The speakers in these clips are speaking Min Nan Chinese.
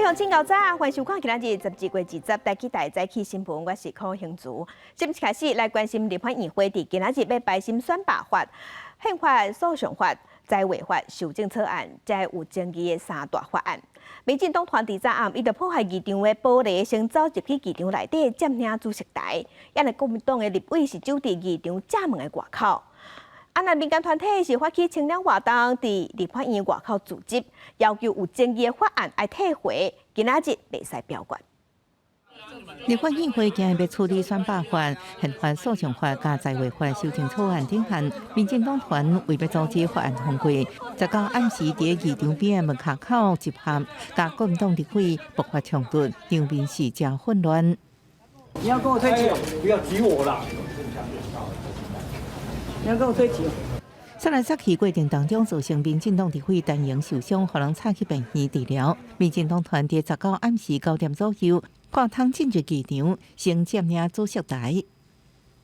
鄉親𠢕早，歡迎收看今仔日12月20台語台早起新聞，我是柯興竹。新聞開始來關心立法院會佇今仔日欲排審選罷法、憲法訴訟法、災劃法修正草案，這有爭議的三大法案。民進黨團佇昨暗，伊就破壞議場的玻璃，先走入去議場內底佔領主席台。抑若國民黨的立委是守佇議場閘門的外口。啊，若民間團體是發起清鳥活動，佇立法院外口聚集，要求有爭議的法案愛退回，今仔日袂使表決。立法院會今日欲處理選罷法、憲法訴訟法佮災劃法修正草案等項，民進黨團為欲阻止法案通過，19暗時佇議場邊的門跤口集合，佮國民黨立委爆發衝突，場面是誠混亂。你要跟我推擠？不要擠我啦！你要跟我推擠？殺來殺去過程當中，造成民進黨立委陳瑩受傷，予人插去病院治療。民進黨團佇19暗時9點左右，破窗進入議場，先佔領主席台。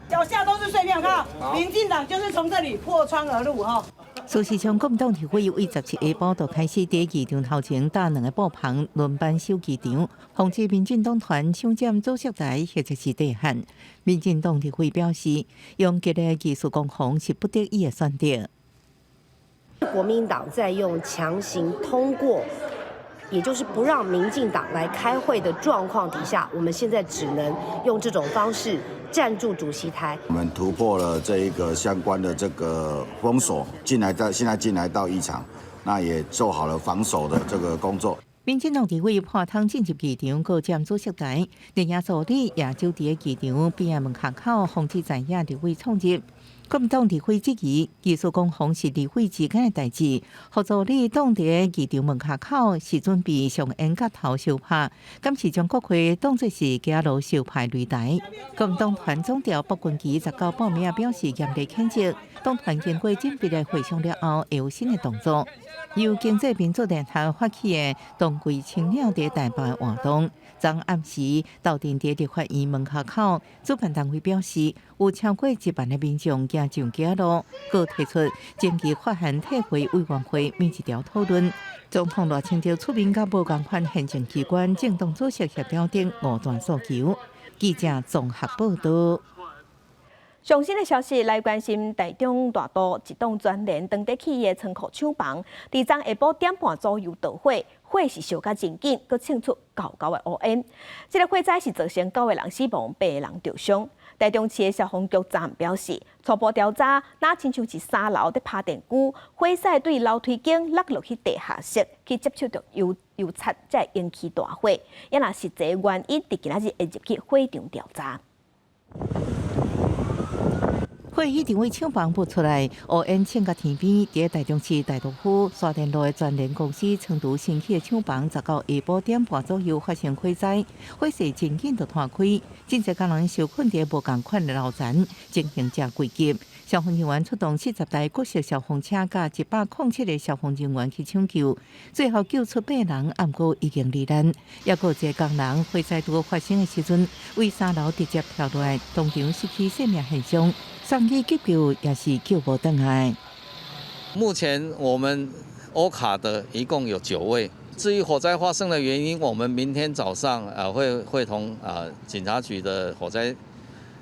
腳下都是碎片，看民進黨就是從這裡破窗而入，哈。事實上，國民黨立委對17下晡就開始佇議場頭前搭兩个布棚輪班守議場，防止民進黨團搶佔主席台或者是地漢。民進黨立委表示，用激烈技術攻防是不得已的選擇。國民黨在用強行通過，也就是不讓民進黨來開會的狀況底下，我們現在只能用這種方式佔住主席台。我們突破了這一個相關的這個封鎖，進來到現在進來到議場，那也做好了防守的這個工作。民進黨立委破窗進入議場，閣佔主席台，連夜助理也守佇議場邊仔門口，防止在野立委衝入。國民黨立委質疑，技術攻防是立委之間的代誌，予助理擋佇議場門口是準備上演角頭相拍，敢是將國會當作是街仔路相拍擂台？國民黨團總召卜君琪19報名表示嚴厲譴責，黨團經過縝密的會商了後，會有新的動作。由經濟民主聯合發起的當歸青鳥佇台北的活動，昨暗時鬥陣佇立法院門口，主辦單位表示，有超過1萬的民眾行上街路，閣提出爭議法案退回委員會每一條討論。總統賴清德出面佮無仝款行政機關政黨主席協調等五大訴求。記者綜合報導。上新的消息來關心台中大肚一棟全聯當地企業倉庫廠房，佇昨下晡點半左右著火，火勢燒甲真緊，閣衝出厚厚的烏煙。這个火災是造成九个人死亡，八个人著傷。台中市的消防局昨暗表示，初步調查，若親像是三樓佇拍電鋸，火勢對樓梯間落落去地下室，去接觸著油油漆，才會引起大火。抑若實際原因，佇今仔日會入去火場調查。火一佇廠房噴出來，烏煙衝到天邊。佇台中市大肚區沙田路的全聯公司倉儲新起的廠房，19下晡點半左右發生火災，火勢真緊就拖開，真濟工人受困佇無仝款的樓層，情形誠危急。消防人員出動40台國式消防車，佮107個消防人員去搶救，最後救出八人，毋過已經罹難。抑閣有一个工人，火災拄發生的時陣，對三樓直接跳落來，當場失去生命現象。送去急救也是救無轉來。目前我們歐卡的一共有九位。至於火災發生的原因，我們明天早上啊會會同啊警察局的火災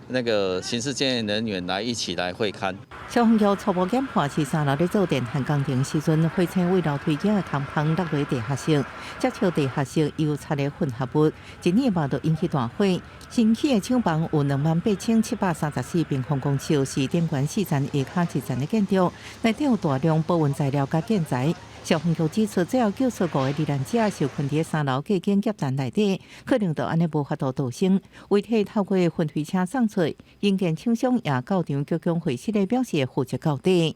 那個刑事檢驗人員來一起來會勘。消防局初步研判是三樓咧做電焊工程時陣，火星對樓梯間的空棚落佇地下室，接觸地下室油漆的混合物，一念嘛就引起大火。新起的廠房有28,734平方公尺，是頂懸四層下跤一層的建築，內底有大量保溫材料佮建材。消防局指出，最後救出五个罹難者受困佇三樓隔間夾層內底，可能就按呢無法度逃生，遺體透過雲梯車送出，營建廠商也到場鞠躬會室的表示負責到底。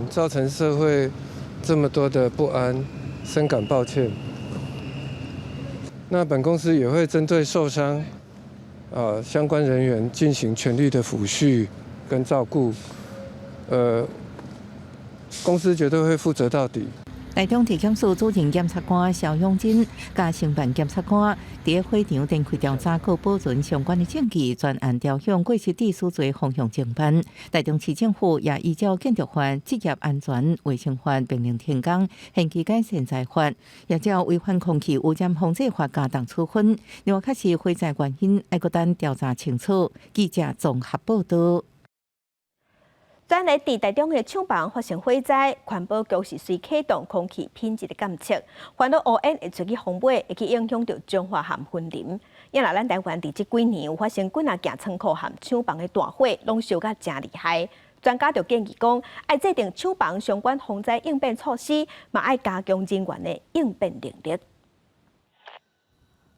造成社會這麼多的不安，深感抱歉。那本公司也會針對受傷相關人員進行全力的撫恤跟照顧，公司絕對會負責到底。台中地檢署主任檢察官蕭永珍佮承辦檢察官佇火場展開調查，閣保存相關的證據，全案朝向過失致死罪方向偵辦。台中市政府也依照建築法、職業安全衛生法命令停工，限期改善災法，也照違反空氣污染防治法加重處分。另外，確實火災原因愛閣等調查清楚。記者綜合報道。轉來佇台中的廠房發生火災，環保局是隨啟動空氣品質的監測，煩惱烏煙會出去風尾，會去影響著彰化和雲林。因為咱台灣佇這幾年有發生幾若件倉庫和廠房的大火，攏燒甲誠厲害。專家就建議講，愛制定廠房相關防災應變措施，嘛愛加強人員的應變能力。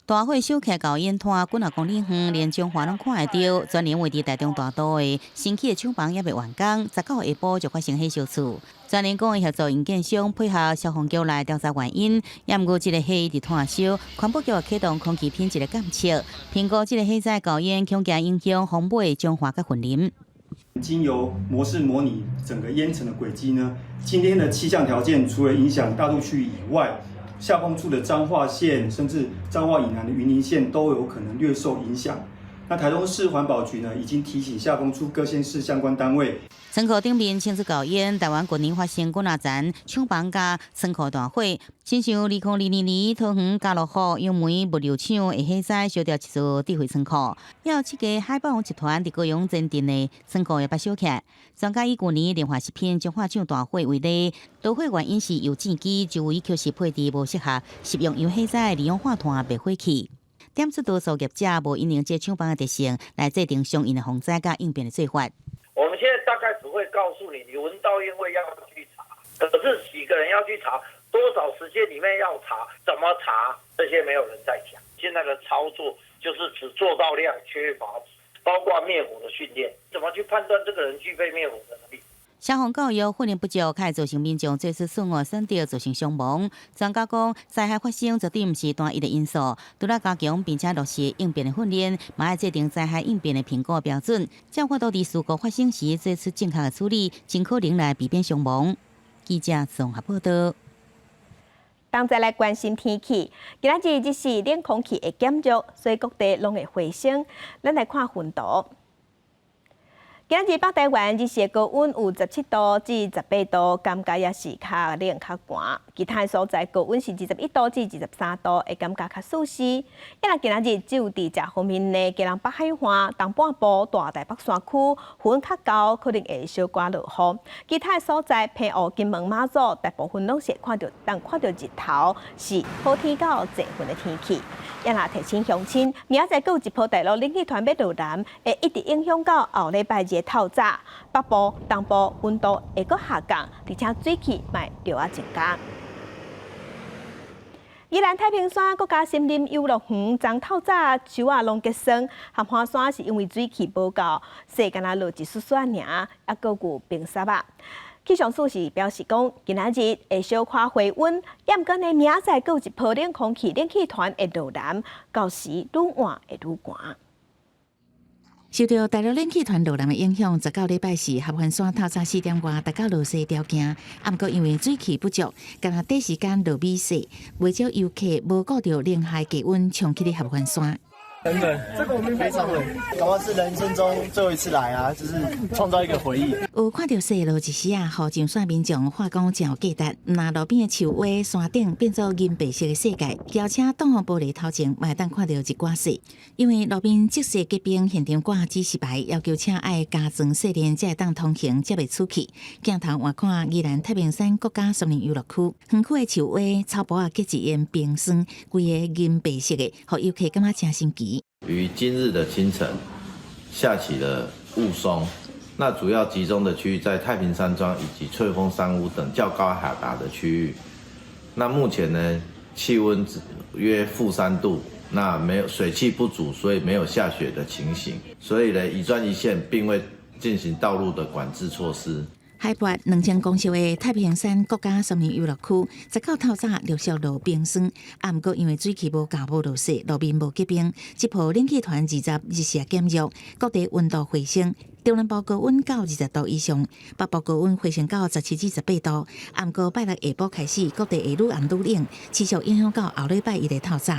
大火燒起到煙囥幾若公里遠，連彰化攏看會著。專門位佇台中大都的新起的廠房猶未完工，19下晡就發生火燒厝。專聯講會協助營建商配合消防局來調查原因，也毋過這個火一直拖燒，環保局啟動空氣品質的監測，評估這個火災高煙恐驚影響風尾彰化佮雲林。經由模式模擬整個煙塵的軌跡呢，今天的氣象條件除了影響大肚區以外，下風處的彰化縣，甚至彰化以南的雲林縣都有可能略受影響。那台中市環保局呢，已經提醒下風處各縣市相關單位。倉庫頂面清出厚煙，台灣近年發生幾若層廠房佮倉庫大火，親像2022年桃園家樂福楊梅物流廠的火災燒掉一座智慧倉庫，還有七家海霸王集團佇高雄前鎮的倉庫也捌燒起來。專家以舊年聯華食品彰化廠大火為例，導火原因是油煎機周圍確實配置無適合食用油火災二氧化碳滅火器。點出多數業者無因應這廠房的特性來制定相應的防災佮應變的做法。我們現在大概只會告訴你，你聞到煙味要去查，可是幾個人要去查，多少時間裡面要查，怎麼查，這些沒有人在講。現在的操作就是只做到量，缺乏包括滅火的訓練，怎麼去判斷這個人具備滅火的能力？消防教育訓練不足，較會造成民眾做出錯誤選擇，造成傷亡。專家講，災害發生絕對毋是單一的因素，除了加強並且落實應變的訓練，嘛愛制定災害應變的評估標準，才有法度佇事故發生時做出正確的處理，盡可能來避免傷亡。記者綜合報道。當再來關心天氣，今仔日日時冷空氣會減弱，所以各地攏會回升。咱來看雲圖。今仔日北台灣日時高溫有17度至18度，感覺也是較冷較寒。其他所在高溫是21度至23度，會感覺較舒適。啊若今仔日只有佇食方面的基隆北海岸、東半部、大台北山區，雲較高，可能會小可落雨。其他所在，澎湖、金門、馬祖，大部分攏是看著，當看著日頭，是好天到濟雲的天氣。啊若提醒鄉親，明仔載閣有一波大陸冷氣團欲落南，會一直影響到後禮拜二的透早，北部、東部溫度會閣下降，而且水汽嘛會著愛增加。宜蘭太平山國家森林遊樂園昨透早樹仔攏結霜，合歡山是因為水汽無夠，雪干焦落一絲絲爾，猶閣有冰雪仔。氣象署是表示講，今仔日會小可回溫，毋過呢，明仔載閣有一波冷空氣冷氣團會落南，到時愈晚會愈寒。受著大陸冷氣團落南的影響，19禮拜四合歡山透早4點外達到落雪條件，毋過因為水汽不足，干焦短時間落米雪，袂少遊客無顧著零下低溫衝去合歡山。很冷，這個我們非常冷，搞不好是人生中最後一次來啊，就是創造一個回憶。有看著雪落一絲仔，予上山民眾話講誠有價值。若路邊的樹蛙、山頂變做銀白色的世界，轎車擋風玻璃頭前，嘛會當看著一寡雪。因為路邊積雪結冰，現場掛指示牌，要求車愛加裝雪鏈才會當通行，才袂出去。鏡頭換看宜蘭太平山國家森林遊樂區，園區的樹蛙、草埔仔結一層冰霜，規个銀白色的，予遊客感覺誠神奇。於今日的清晨下起了霧凇，那主要集中的區域在太平山莊以及翠峰山屋等較高海拔的區域。那目前呢，氣溫約-3度，那沒有水汽不足，所以沒有下雪的情形。所以呢，宜專一線並未進行道路的管制措施。海拔2000公尺的太平山國家森林遊樂區，19透早陸續落冰霜，啊，毋過因為水汽無夠無落雪，路面無結冰。這波冷氣團20日減弱，各地溫度回升，中南部高溫到20度以上，北部高溫回升到17至18度。啊，毋過拜六下晡開始，各地會愈暗愈冷，持續影響到後禮拜一的透早。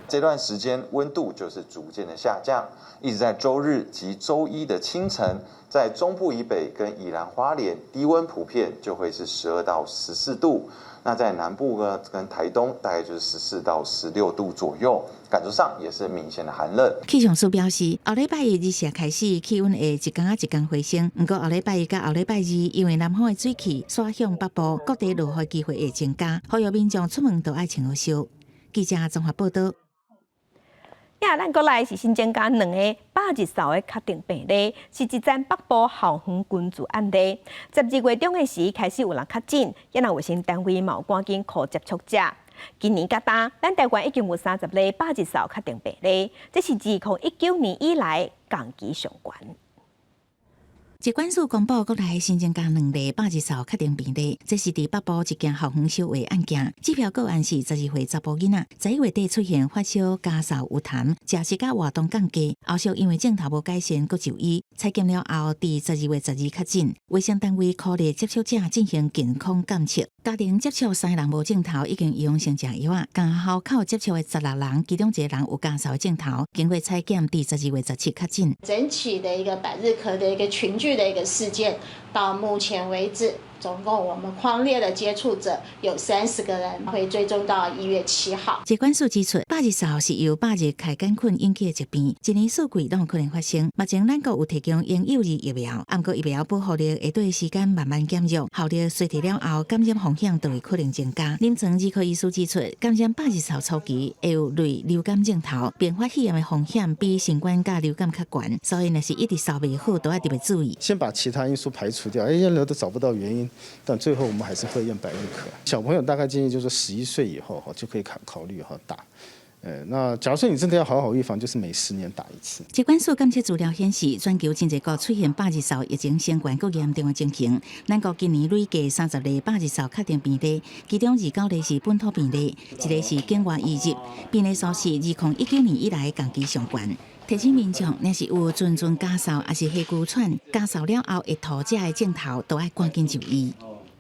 這段時間溫度就是逐漸的下降，一直在週日及週一的清晨，在中部以北跟宜蘭花蓮低溫普遍就會是12到14度，那在南部呢跟台東大概就是14到16度左右，感受上也是明顯的寒冷。氣象署表示，後禮拜一日時開始氣溫會一工仔一工回升，毋過後禮拜一佮後禮拜二，因為南方的水汽徙向北部，各地落雨機會會增加，呼籲民眾出門都愛穿好袖。記者綜合報道。呀，咱國內是新增加兩個百日嗽的確定病例，是一間北部校園群聚案例。12月中的時開始有人確診，也若衛生單位嘛有趕緊 call 接觸者。今年佮今，咱台灣已經有30例百日嗽確定病例，這是自2019年以來同期上懸。疾管署公布，國內新增加兩例百日嗽確定病例，這是佇北部一件校園相畫案件。這條個案是12歲查埔囡仔，11月底出現發燒、咳嗽有痰，食食佮活動降低，後續因為症頭無改善，閣就醫，採檢了後，佇12月12確診。衛生單位 call 接觸者進行健康監測，家庭接觸三個人無症頭，已經陽性食藥仔，共學校接觸的16人，其中一個人有咳嗽的症頭，經過採檢，佇12月17確診。整起的一個百日咳的一個群聚的一個事件，到目前為止，總共我們匡列的接觸者有30個人，會追蹤到1月7號。疾管署指出，百日嗽是由百日咳桿菌引起的疾病，一年四季攏有可能發生。目前咱國有提供嬰幼兒疫苗，毋過疫苗保護力會對時間慢慢減弱，效力衰退了後，感染風險就會可能增加。臨床兒科醫師指出，感染百日嗽初期會有類流感症頭，併發肺炎的風險比新冠佮流感較懸，所以若是一直嗽袂好，都愛特別注意。先把其他因素排除掉，哎，驗了都找不到原因，但最後我們還是會驗百日咳。小朋友大概建議就是11歲以後哈就可以考慮哈打。那假如說你真的要好好預防，就是每10年打一次。疾管署監測資料顯示，全球真濟國出現百日嗽疫情升懸閣嚴重的情形。咱國今年累計30例百日嗽確定病例，其中29例是本土病例，一個是境外移入，病例數是2019年以來同期上懸。提醒民眾，若是有陣陣咳嗽，抑是氣拘喘，咳嗽了後會吐這个症頭，都愛趕緊就醫。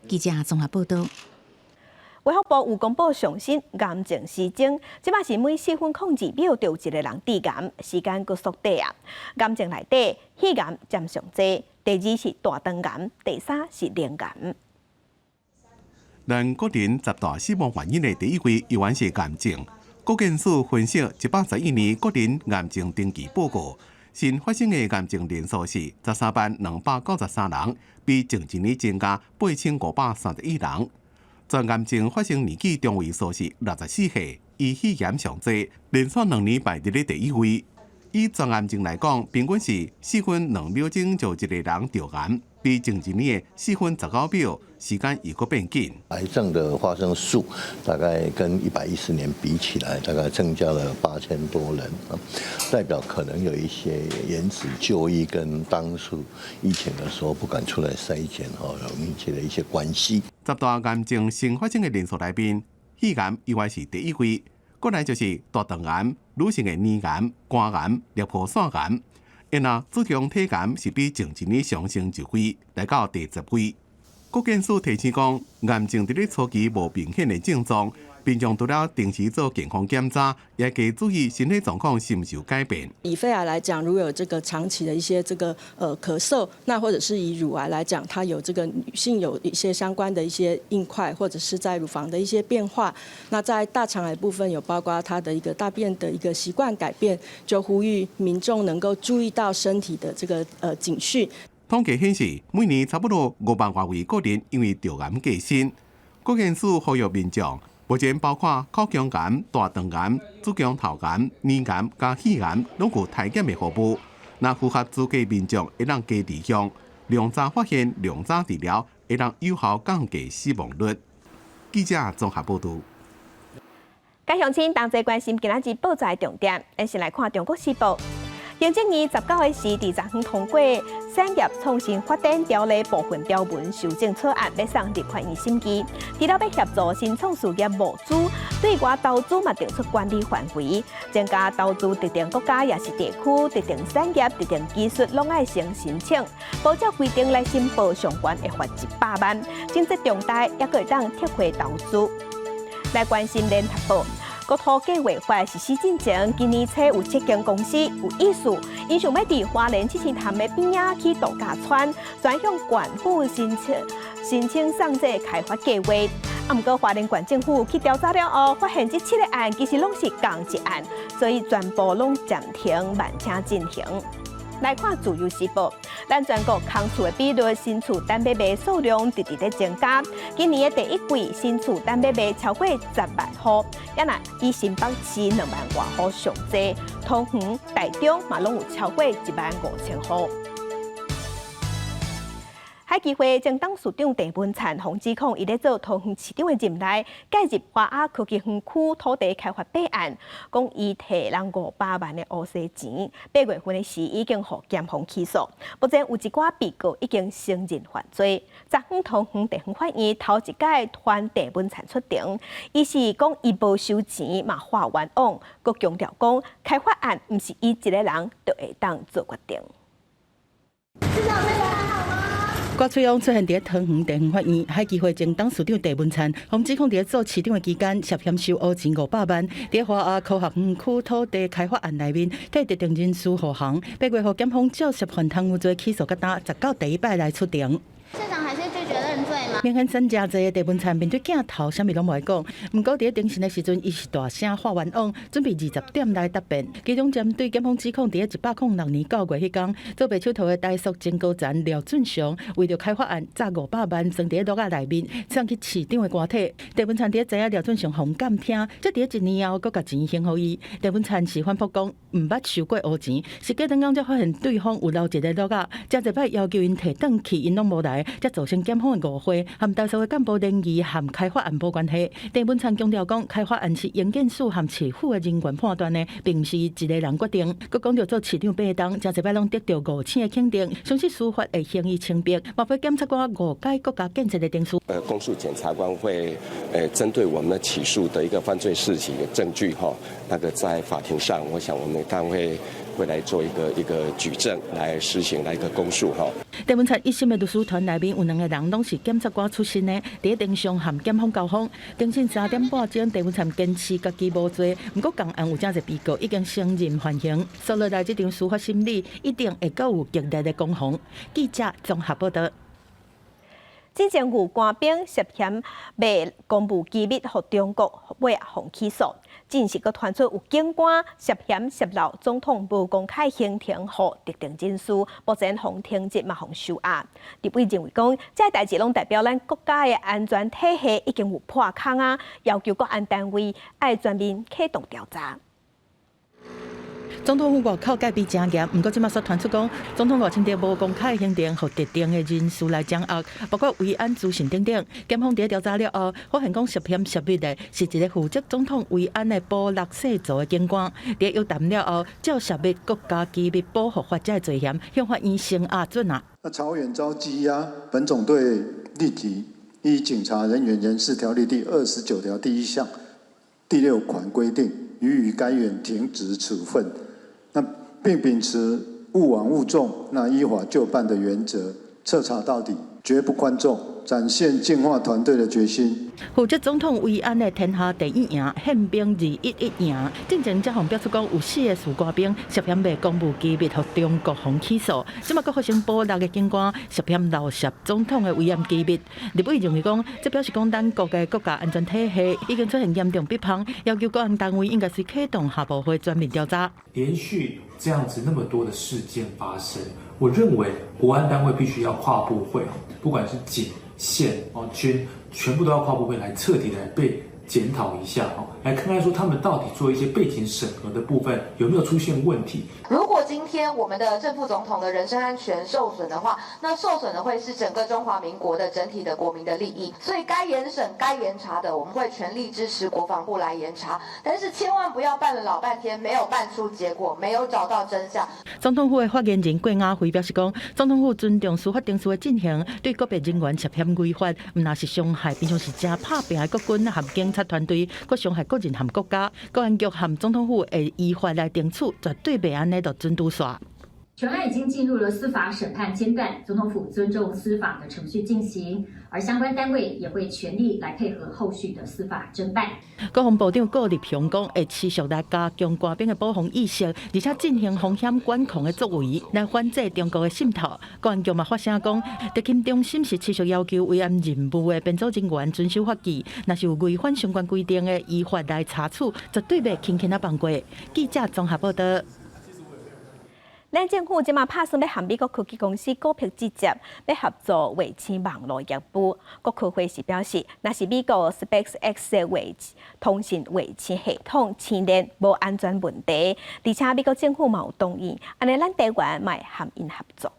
記者綜合報道。衛福部有公布上新癌症時鐘，這擺是每4分02秒就有一個人致癌，時間閣縮短啊。癌症內底，肺癌佔上濟，第二是大腸癌，第三是乳癌。咱國人十大死亡原因的第一位，依然是癌症。國健署分析111年國人癌症登記報告，新發生的癌症人數是130,293人，比前一年增加8531人。全癌症發生年紀中位數是64歲，以肺癌上濟，連續兩年排佇咧第一位。以全癌症來講，平均是4分2秒鐘就一個人著癌，比前一年的4分19秒時間又閣變緊。癌症的發生數大概跟110年比起來，大概增加了8000多人啊，代表可能有一些延遲就醫，跟當初疫情的時候不敢出來篩檢吼，有密切的一些關係。十大癌症新發生的人數內面，肺癌依然是第一位，過來就是大腸癌、女性的乳癌、肝癌、攝護腺癌。然後子宮體癌是比前一年上升一位，來到第10位。國健署提醒講，癌症佇咧初期無明顯的症狀，民眾除了定時做健康檢查，也該注意身體狀況是毋是有改變。以肺癌來講，如果有這個長期的一些這個咳嗽，那或者是以乳癌來講，它有這個女性有一些相關的一些硬塊，或者是在乳房的一些變化。那在大腸癌部分，有包括它的一個大便的一個習慣改變，就呼籲民眾能夠注意到身體的這個警訊。統計顯示，每年差不多5萬外位國人因為著癌過身。國健署呼籲民眾，目前包括口腔癌、大腸癌、子宮頭癌、乳癌佮肺癌，攏有篩檢的服務。若符合資格民眾會當加二項，量早發現、量早治療，會當有效降低死亡率。記者綜合報道。各鄉親同齊關心今仔日報紙重點，咱先來看《中國時報》。行政院19日時，佇昨昏通過產業創新發展條例部分條文修正草案，欲送立法院審議。除了欲協助新創事業募資，對外投資嘛定出管理範圍，增加投資特定國家抑是地區、特定產業、特定技術，攏愛先申請，無照規定來申報上懸會罰100萬，情節重大猶閣會當撤回投資。來關心聯合報。國土計畫法實施進前，今年初有七間公司有意思，𪜶想欲佇花蓮七星潭的邊仔起度假村，專向縣府申請送這開發計劃。啊，毋過花蓮縣政府去調查了後，發現這七个案其實攏是仝一案，所以全部攏暫停，慢車進行。來看自由時報，咱全國空厝的比率，新厝單欲賣數量直直咧增加。今年的第一季新厝單欲賣超過10萬戶，猶若以新北市2萬外戶上濟，桃園、台中嘛攏有超過1萬5千戶。海基會前董事長鄭文燦予指控，伊咧做桃園市長的任內，介入華亞科技園區土地開發弊案，講伊提人500萬的烏紗錢，8月份的時已經予檢方起訴，目前有一寡被告已經承認犯罪。昨昏桃園地方法院頭一擺傳鄭文燦出庭，伊是講伊無收錢嘛，話冤枉，閣強調講開發案毋是伊一個人就會當做決定。郭翠翁出現佇桃園地方法院，海基會前董事長鄭文燦，予指控佇做市長的期間涉嫌收烏錢500萬，佇華亞科學園區土地開發案內面，替特定人士護航，8月予檢方照涉犯貪污罪起訴，佮今19第一擺來出庭。市長還是拒絕認罪嗎？明顯省誠濟的鄭文燦面對鏡頭，啥物攏無愛講。毋過佇咧庭審的時陣，伊是大聲喊冤枉，準備20點來答辯。其中針對檢方指控，佇咧106年9月彼工，做白手套的台塑前高層廖俊雄，為著開發案詐500萬，裝佇咧橐仔內面，送去市長的官邸。鄭文燦佇咧知影廖俊雄予監聽，才佇咧一年後，閣共錢還予伊。鄭文燦是反駁講，毋捌收過烏錢，是隔兩工才發現對方有留一个橐仔，誠濟擺要求𪜶提轉去，𪜶攏無來。才造成檢方的誤會，和台塑的幹部聯誼和開發案無關係。鄭文燦強調講，開發案是營建署和市府的人員判斷的，並毋是伊一个人決定。閣講著做市長8冬，誠濟擺攏得著五星的肯定，相信司法會還伊清白，嘛會檢察官誤解國家建設的程序。公訴檢察官會針對我們的起訴的一個犯罪事實的證據，哈，那個在法庭上，我想我們當然會來做一個舉證，來實行來一個公訴，哈。鄭文燦一審的律師團內面有兩個人攏是檢察官出身的，佇咧庭上和檢方交鋒。庭審3點半鐘，鄭文燦堅持家己無罪，毋過仝案有誠濟被告已經承認犯行。所以來這場司法審理一定會閣有激烈的攻防。記者綜合報道。之前有官兵涉嫌賣公務機密予中國，尾仔予起訴。證實閣傳出有警官涉嫌泄露總統無公開行程予特定人士，目前予停職嘛予收押。立委認為講，這代誌攏代表咱國家的安全體系已經有破空啊，要求國安單位愛全面啟動調查。總統府外口戒備誠嚴，毋過這馬煞傳出講，總統賴清德無公開行程，予特定的人士來掌握，包括維安資訊等等。檢方佇調查了後，發現講涉嫌泄密的是一個負責總統維安的保六世族的警官。佇約談了後，照泄密國家機密保護法這个罪嫌，向法院聲押准啊。那曹遠遭羈押，本總隊立即依警察人員人事條例第29條第1項第6款規定，予以該員停職處分。那並秉持勿枉勿縱、那依法就辦的原則，徹查到底，絕不寬縱，展現淨化團隊的決心。負責總統維安的天下第一營憲兵211營，進前才予爆出講有四个士官兵涉嫌賣公務機密，予中國方起訴。這馬閣發生保六的警官涉嫌漏泄總統的維安機密。立委認為講，這表示講咱國的國家安全體系已經出現嚴重篳縫，要求國安單位應該是啟動下部會全面調查。連續這樣子那麼多的事件發生，我認為國安單位必須要跨部會，不管是警、憲、哦軍，全部都要跨部會來徹底來被檢討一下哦。來看看說他們到底做一些背景審核的部分有沒有出現問題。如果今天我們的正副總統的人身安全受損的話，那受損的會是整個中華民國的整體的國民的利益。所以該嚴審、該嚴查的，我們會全力支持國防部來嚴查。但是千萬不要辦了老半天，沒有辦出結果，沒有找到真相。總統府的發言人郭雅慧表示講，總統府尊重司法程序的進行，對個別人員涉嫌違法，毋但是傷害平常時誠拍拚的國軍和警察團隊，閣傷害個人和國家。國安局和總統府會依法來懲處，絕對袂按呢就準拄煞。全案已經進入了司法審判階段，總統府尊重司法的程序進行，而相關單位也會全力來配合後續的司法偵辦。國防部長顧立雄講，會持續來加強官兵的保防意識，而且進行風險管控的作為，來反制中國的滲透。國安局嘛發聲講，特勤中心是持續要求維安任務的編組人員遵守法紀，若是有違反相關規定的，依法來查處，絕對袂輕輕仔放過。記者綜合報道。咱政府這馬拍算欲和美國科技公司高倍直接欲合作衛星網路業務。國科會時表示，若是美國 SpaceX 的衛通訊衛星系統星鏈無安全問題，而且美國政府嘛有同意，按呢咱台灣嘛會和𪜶合作。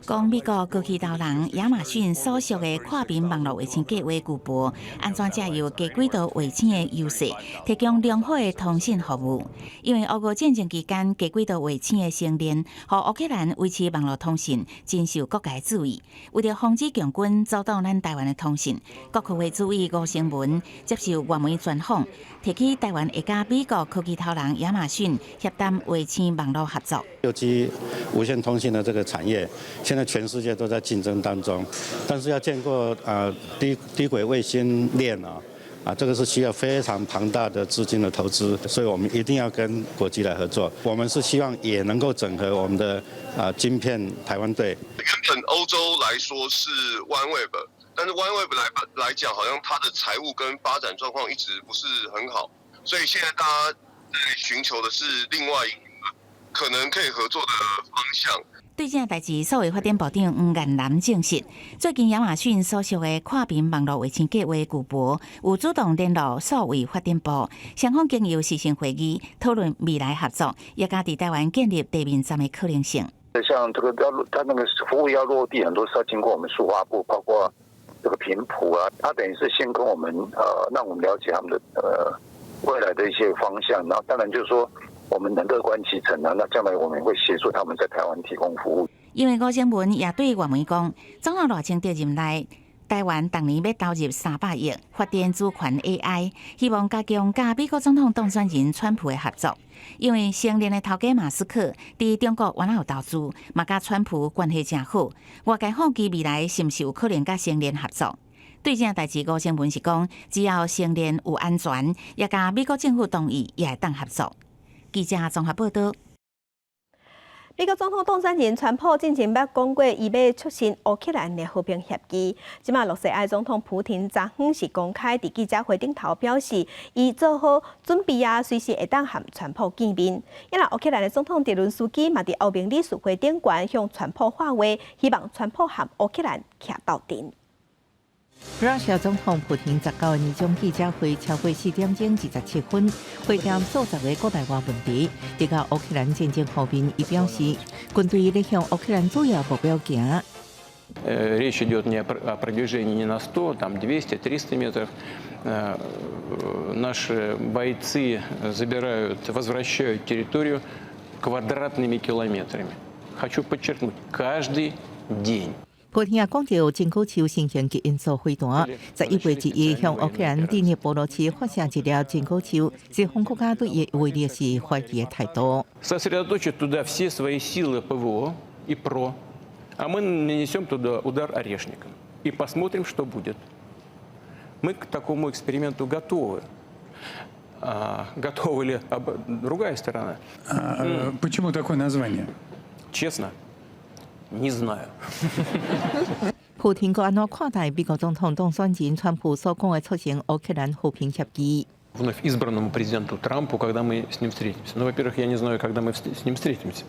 講美國高級頭人亞馬遜所屬的跨屏網路衛星計畫具備安怎藉由低軌道衛星的優勢，提供良好的通訊服務。因為烏俄戰爭期間，低軌道衛星的星鏈，予烏克蘭維持網路通訊，真受各界注意。為著防止共軍阻擋咱台灣的通訊，國科會主委吳成文接受外媒專訪，提起台灣會佮美國科技頭人亞馬遜協談衛星網路合作。 6G 無線通信的這個產業，現在全世界都在競爭當中，但是要建構低軌衛星鏈啊，這個是需要非常龐大的資金的投資，所以我們一定要跟國際來合作。我們是希望也能夠整合我們的晶片台灣隊。原本歐洲來說是 OneWeb，但是 OneWeb 來講，好像它的財務跟發展狀況一直不是很好，所以現在大家在尋求的是另外一個可能可以合作的方向。對這代誌，數位發展部長黃彥南證實，最近亞馬遜所屬的跨屏網路衛星計畫巨擘有主動聯絡數位發展部，雙方經由視訊會議討論未來合作，也佮佇台灣建立地面站的可能性。像這個要落，它那個服務要落地，很多是要經過我們數發部，包括這個頻譜啊，他等於是先跟我們讓我們了解他們的未來的一些方向，然後當然就是說，我們能樂觀其成啊，那將來我們會協助他們在台灣提供服務。因為吳成文也對外媒講，總統賴清德任內，台灣逐年欲投入300億發展主權 AI，希望加強佮美國總統當選人川普的合作。因為星鏈的頭家馬斯克佇中國原來有投資，嘛佮川普關係誠好，外界好奇未來是毋是有可能佮星鏈合作。對這代誌，吳成文是講，只要星鏈有安全，也佮美國政府同意，也會當合作。記者綜合報道。美國總統當選人川普進前捌講過，伊欲促成烏克蘭的和平協議。這馬羅西亞總統普廷昨昏是公開佇記者會頂頭表示，伊做好準備啊，隨時會當和川普見面。啊若烏克蘭的總統澤倫斯基嘛佇歐盟理事會頂懸向川普喊話，希望川普和烏克蘭徛鬥陣。 Russia 總統普廷19年終記者會超過4點鐘27分，回答數十个國內外問題。提到烏克蘭戰爭方面，伊表示，軍隊咧向烏克蘭主要目標行。 Речь идет не о продвижении не на 100, там 200, 300 метров. Наши бойцы забирают, возвращают территорию квадратными километрами. Хочу подчеркнуть, каждый день. 普廷也講著真古球新型極音速飛彈，11月1日向烏克蘭第聶波羅市發射一粒真古球，西方國家對伊的威力是懷疑的態度。 Сосредоточат туда все свои силы ПВО и ПРО, а мы нанесем туда удар орешником и посмотрим, что будет. Мы к такому эксперименту готовы. А, готова ли другая сторона? А почему такое название? Честно, не знаю. 普廷閣按怎看待美國總統當選人川普所講的促成烏克蘭和平協議？ Вновь избранному президенту Трампу, когда мы с ним встретимся. Ну, во-первых, я не знаю, когда мы с ним встретимся,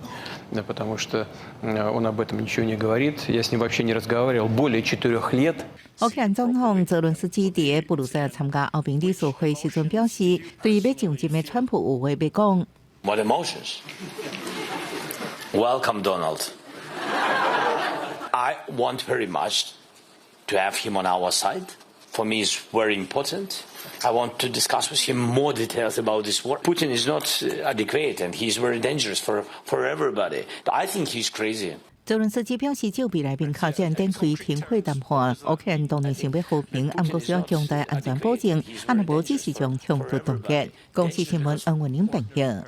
да, потому что он об этом ничего не говорит. Я с ним вообще не разговаривал более 4 лет。烏克蘭總統澤倫斯基佇布魯塞爾參加歐盟理事會時陣表示，對欲上任的川普有話欲講。 What emotions? Welcome, Donald. I want very much to have him on our side. For me, it's very important. I want to discuss with him more details about this war. Putin is not adequate and he's very dangerous for everybody. I think he's crazy. 澤倫斯基表示，就未來面口才展開停火談判。烏克蘭當然想欲和平，毋過需要強大安全保證，啊若無只是將衝突凍結。公視新聞黃文玲編譯。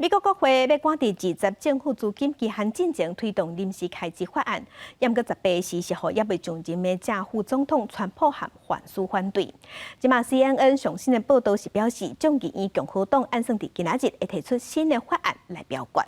美國國會欲趕佇二十政府資金期限進前推動臨時開支法案，毋過18時是予猶未上任的正副總統川普和范斯反對。這馬 CNN 上新的報道是表示，眾議院共和黨按算佇今仔日會提出新的法案來表決。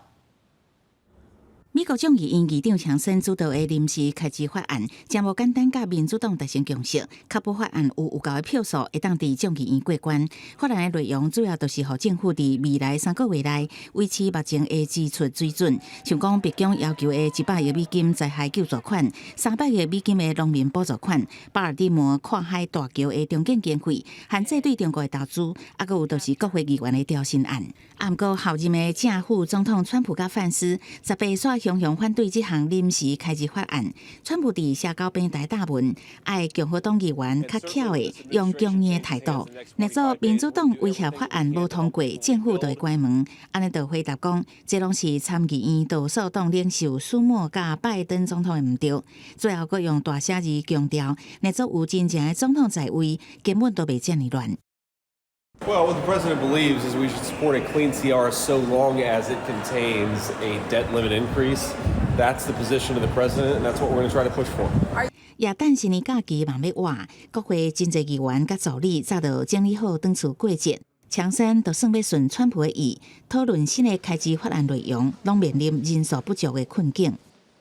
美國眾議院議長強森主導的臨時開支法案，誠無簡單，佮民主黨達成共識，確保法案有有夠的票數會當佇眾議院過關。法案的內容主要就是予政府佇未來3個月內維持目前的支出水準，像講白宮要求的100億美金災害救助款、300億美金的農民補助款、巴爾的摩跨海大橋的重建經費、限制對中國的投資，啊，閣有就是國會議員的調薪案。啊，毋過候任的正副總統川普佮范斯18煞雄雄反對這項臨時開支法案。川普佇社交平台貼文，愛共和黨議員較巧的用強硬的態度。若做民主黨威脅法案無通過，政府就會關門。按呢就回答講，這攏是參議院多數黨領袖舒默佮拜登總統的毋對。最後閣用大寫字強調，若做有真正的總統在位，根本都袂遮爾亂。 Well, what the president believes is we should support a clean CR so long as it contains a debt limit increase. That's the position of the president, and that's what we're going to try to push for. 耶誕新年假期嘛欲倚，國會真濟議員佮助理早就整理好轉厝過節。強森就算欲順川普的意，討論新的開支法案內容，攏面臨人數不足的困境。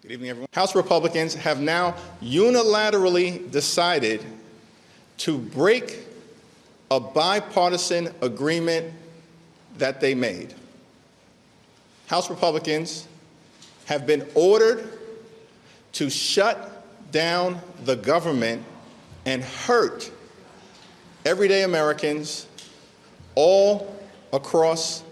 Good evening, everyone. House Republicans have now unilaterally decided to break a bipartisan agreement that they made. House Republicans have been ordered to shut down the government and hurt everyday Americans all across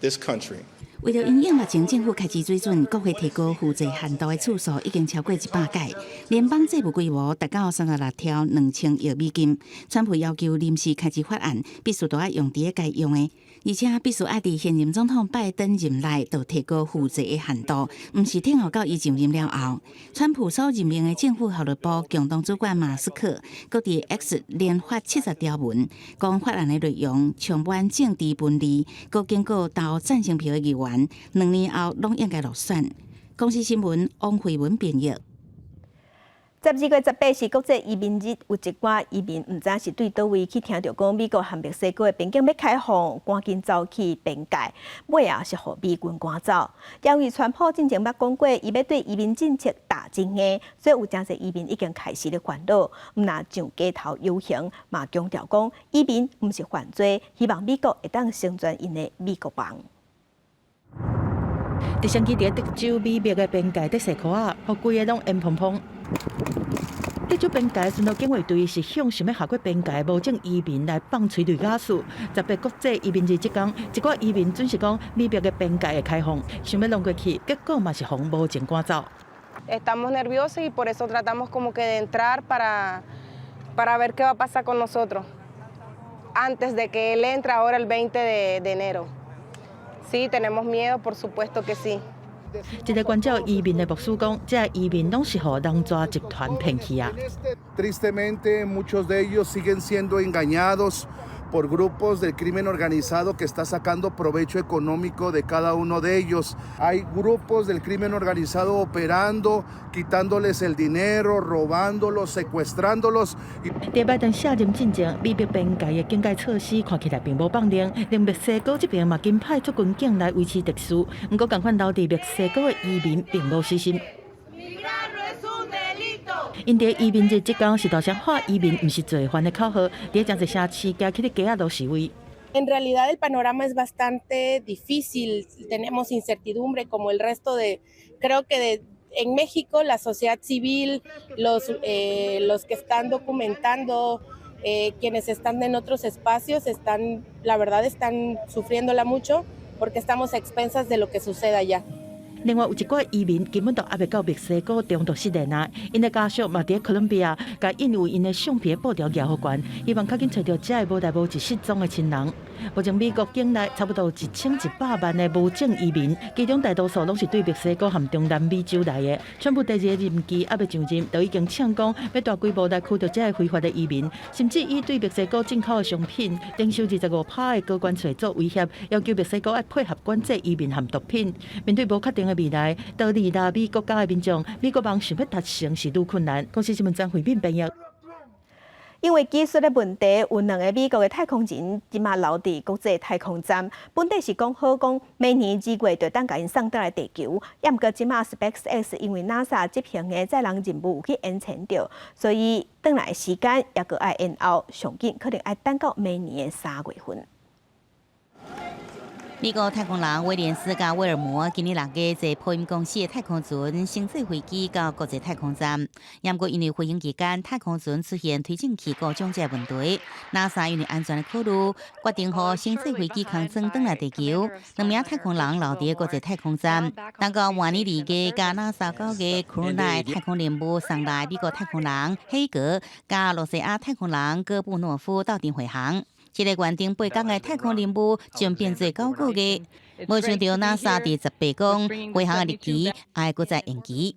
this country. 為著因應目前政府開支水準，國會提高負債限度的次數已經超過100屆，聯邦債務規模達到36兆2000億美金。川普要求臨時開支法案必須都愛用佇咧該用的，而且必須愛佇現任總統拜登任內就提高負債的限度，毋是等候到伊上任了後。川普所任命的政府效率部共同主管馬斯克，閣佇 X 連發70條文，講法案的內容充滿政治分裂，閣警告投贊成票的議員，2年後攏應該落選。公視新聞王慧文編譯。12月18是國際移民日，有一寡移民毋知是對佗位去聽著講美國和墨西哥的邊境欲開放，趕緊走去邊界，尾仔是予美軍趕走。因為川普進前捌講過，伊欲對移民政策打真硬，所以有誠濟移民已經開始咧煩惱。毋若上街頭遊行，嘛強調講移民毋是犯罪，希望美國會當成全𪜶的美國夢。直升機佇德州美墨的邊界佇踅箍仔，予規个攏煙蓬蓬。德州邊界巡邏警衛隊是向想欲跨過邊界無證移民來放催淚瓦斯。18國際移民日這工，一寡移民準時講美墨的邊界會開放，想欲弄過去，結果嘛是予無證趕走。 Estamos nerviosos y por eso tratamos como que de entrar para ver qué va a pasar con nosotros antes de que él entre ahora el 20 de enero. Sí, tenemos miedo, por supuesto que sí. 一个關照移民的牧師講，這移民攏是予人蛇集團騙去啊。 Tristemente, muchos de ellos siguen siendo engañados por grupos del crimen organizado que está sacando provecho económico de cada uno de ellos. Hay grupos del crimen organizado operando, quitándoles el dinero, robándolos, secuestrándolos. 佇拜登卸任進前，美墨邊界的警戒措施看起來並無放寬，連墨西哥這邊嘛緊派出軍警來維持秩序。毋過，仝款留佇墨西哥的移民並無死心。𪜶佇移民日這工是大聲喊移民，毋是罪犯的口號，佇真濟城市行起咧街仔路示威。 En realidad el panorama es bastante difícil, tenemos incertidumbre como el resto de, creo que de, en México la sociedad civil, los que están documentando, quienes están en otros espacios, están, la verdad, están sufriéndola mucho porque estamos a expensas de lo que suceda allá. 另外有一寡移民根本都猶未到墨西哥中途失聯啊，𪜶的家屬嘛佇哥倫比亞，共印有𪜶的相片布條舉予懸，希望較緊揣著這个無代無誌失蹤的親人。目前美國境內差不多1100萬的無證移民，其中大多數攏是對墨西哥和中南美洲來的。川普第二個任期猶未上任，就已經嗆講欲大規模來驅逐這个非法的移民，甚至以對墨西哥進口的商品徵收25趴的高關稅做威脅，要求墨西哥愛配合管制移民和毒品。面對無確定的未來，逃離拉美國家的民眾，美國夢想欲達成是愈困難。公視新聞張惠敏編譯。因為技術的問題，有兩个美國的太空人這馬留佇國際太空站。本底是講好講，明年2月就當共𪜶送轉來地球。也毋過這馬 SpaceX 因為 NASA 執行的載人任務有去延遲著，所以轉來時間猶閣愛延後，上緊可能愛等到明年的3月份。美國太空人威廉斯佮威爾摩今年6月坐波音公司的太空船星際飛機到國際太空站，毋過因為飛行期間太空船出現推進器故障這個問題，NASA 因為安全的考慮，決定予星際飛機空艙轉來地球。兩名太空人留佇國際太空站，等到明年2月佮 NASA 9月 Crew 9太空任務送來美國太空人黑格佮羅西亞太空人戈布諾夫鬥陣飛航。這个原定8工的太空任務將變做9個月，無想到 NASA 佇18講飛航的日期愛閣再延期。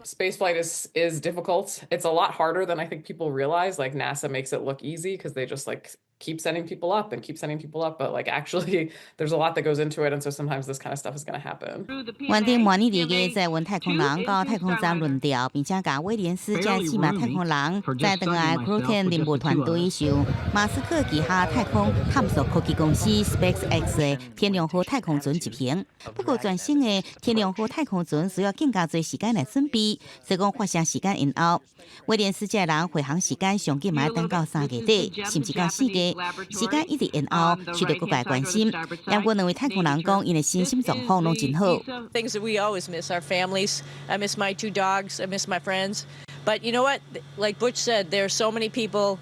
Spaceflight is difficult. It's a lot harder than I think people realize. Like NASA makes it look easy because they just like keep sending people up and keep sending people up, but like actually there's a lot that goes into it, and so sometimes this kind of stuff is going to happen. 原定明年2月載運太空人到太空站輪調，並且共威廉斯這四名太空人載轉來 Crew 10任務團隊受馬斯克旗下太空探索科技公司 SpaceX 的天龍號太空船執行。不過全新的天龍號太空船需要更加濟時間來準備，所以講發射時間延後。威廉斯這人飛行時間上緊嘛愛等到3月底，甚至到4月。時間一直延後，受到各界關心。不過兩位太空人講，𪜶的身心狀況攏真好。 Things that we always miss, our families. I miss my two dogs. I miss my friends. But you know what? Like Butch said, there are so many people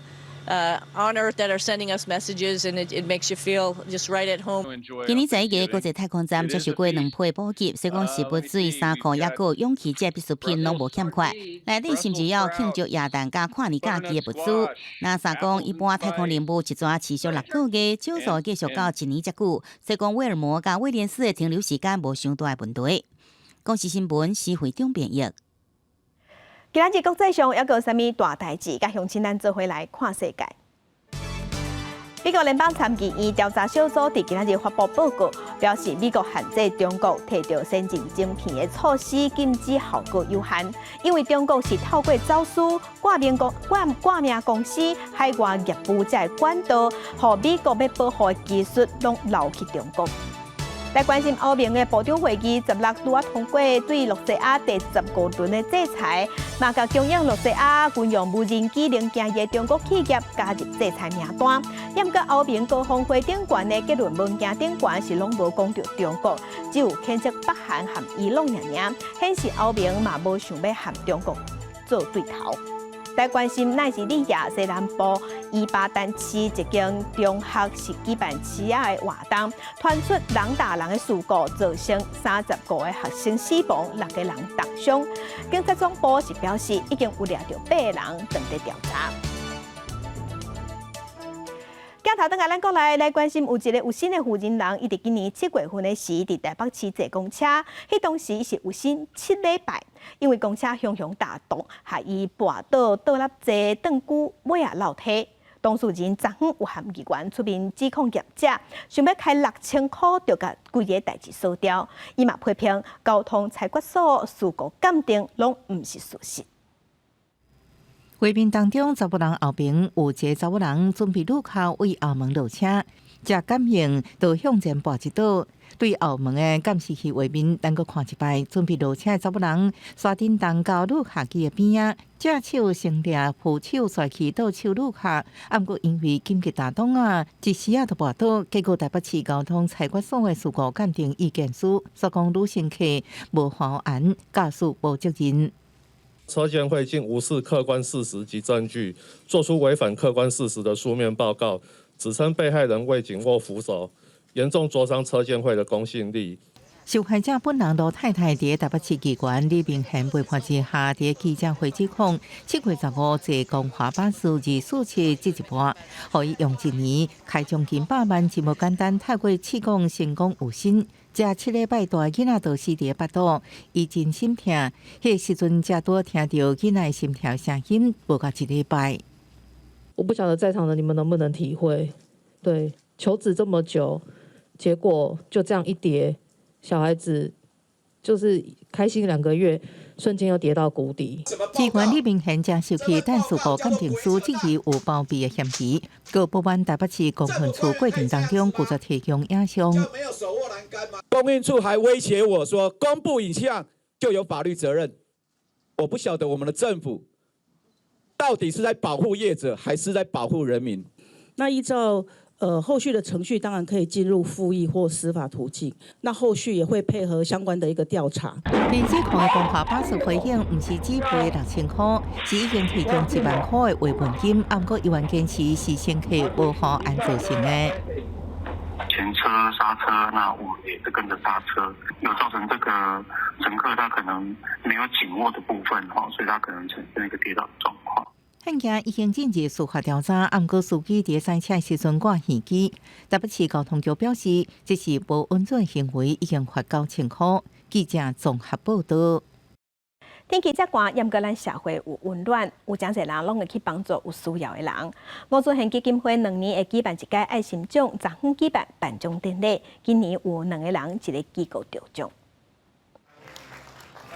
on Earth that are sending us messages, and it makes you feel just right at home. 今年11月，國際太空站接受過兩批補給，所以講食物、水、衫褲，抑閣氧氣這必需品攏無欠缺。內底甚至有慶祝耶誕佮跨年假期的物資。NASA 講，一般太空任務一逝持續6個月，少數繼續到一年遮久。所以講，威爾摩佮威廉斯的停留時間無傷大的問題。公視新聞施惠中編譯。今仔日國際上猶閣有啥物大代誌？佮鄉親咱做伙來看世界。美國聯邦參議院調查小組佇今仔日發布報告，表示美國限制中國提著先進晶片的措施禁止效果有限，因為中國是透過走私掛名公司海外業務這个管道，予美國欲保護的技術攏流去中國。來關心歐盟的部長會議16拄仔通過對露西亞第15輪的制裁，嘛共供應露西亞軍用無人機零件的中國企業加入制裁名單。毋過歐盟高峰會頂懸的結論文件頂懸是攏無講著中國，只有譴責北韓和伊朗爾爾，顯示歐盟嘛無想欲和中國做對頭。來關心奈及利亞西南部伊巴丹市一間中學是舉辦市仔的活動，傳出人打人的事故，造成35個學生死亡，六個人重傷。警察總部是表示，已經有掠著八個人，正佇調查。鏡頭轉來咱國內來關心，有一个有身的婦人人，伊佇今年7月份的時，佇台北市坐公車，彼當時是有身7禮拜，因為公車雄雄踏動，害伊跋倒倒立坐轉久，尾仔落體。當事人昨昏有和議員出面指控業者，想欲開6000箍就共規个代誌掃掉。伊嘛批評交通裁決所事故鑑定攏毋是事實。畫面當中，查某人後爿有一个查某人準備愈跤對後門落車，才感應就向前跋一倒。對後門的監視器畫面，咱閣看一擺，準備落車的查某人，山頂東到女客機的邊仔，正手先掠扶手摔去倒手女客，啊，毋過因為緊急打擋啊，一時仔就跋倒，結果台北市交通裁決所的事故鑑定意見書，說講女乘客無還案，駕駛無責任。車鑑會竟無視客觀事實及證據，作出違反客觀事實的書面報告，指稱被害人未緊握扶手，嚴重挫傷車鑑會的公信力。受害者本人羅太太佇台北市議員李明賢陪伴之下，佇記者會指控，7月15坐光華巴士247這一班，予伊用一年開將近100萬，真無簡單。透過試講成功有身，這7禮拜大囡仔就死佇腹肚，伊真心疼。彼個時陣才拄聽著囡仔心跳聲音，無夠一禮拜。我不曉得在場的你們能不能體會？對，求子這麼久，結果就這樣一跌，小孩子就是開心2個月，瞬間又跌到谷底。議員李明賢將受氣，但事故鑑定書質疑有包庇的嫌疑，閣不滿台北市公運處過程當中拒絕提供影像。公運處還威脅我說，公布影像就有法律責任。我不曉得我們的政府到底是在保護業者，還是在保護人民？那依照後續的程序，當然可以進入復議或司法途徑。那後續也會配合相關的一個調查。電子控的光華巴士回應，毋是只賠6000塊，是已經提供1萬塊的慰問金。毋過伊原堅持是乘客無予按造成的。前車剎車，那我們也是跟着剎車，有造成這個乘客他可能沒有緊握的部分，所以他可能產生一個跌倒的狀況。案件已經進入司法調查，毋過司機佇賽車時陣掛耳機。台北市交通局表示，這是無穩準行為，已經罰9000塊。記者綜合報道。天氣遮寒，毋過咱社會有溫暖，有誠濟人攏會去幫助有需要的人。吳尊賢基金會2年會舉辦一屆愛心獎，昨昏舉辦頒獎典禮，今年有兩個人一個機構得獎。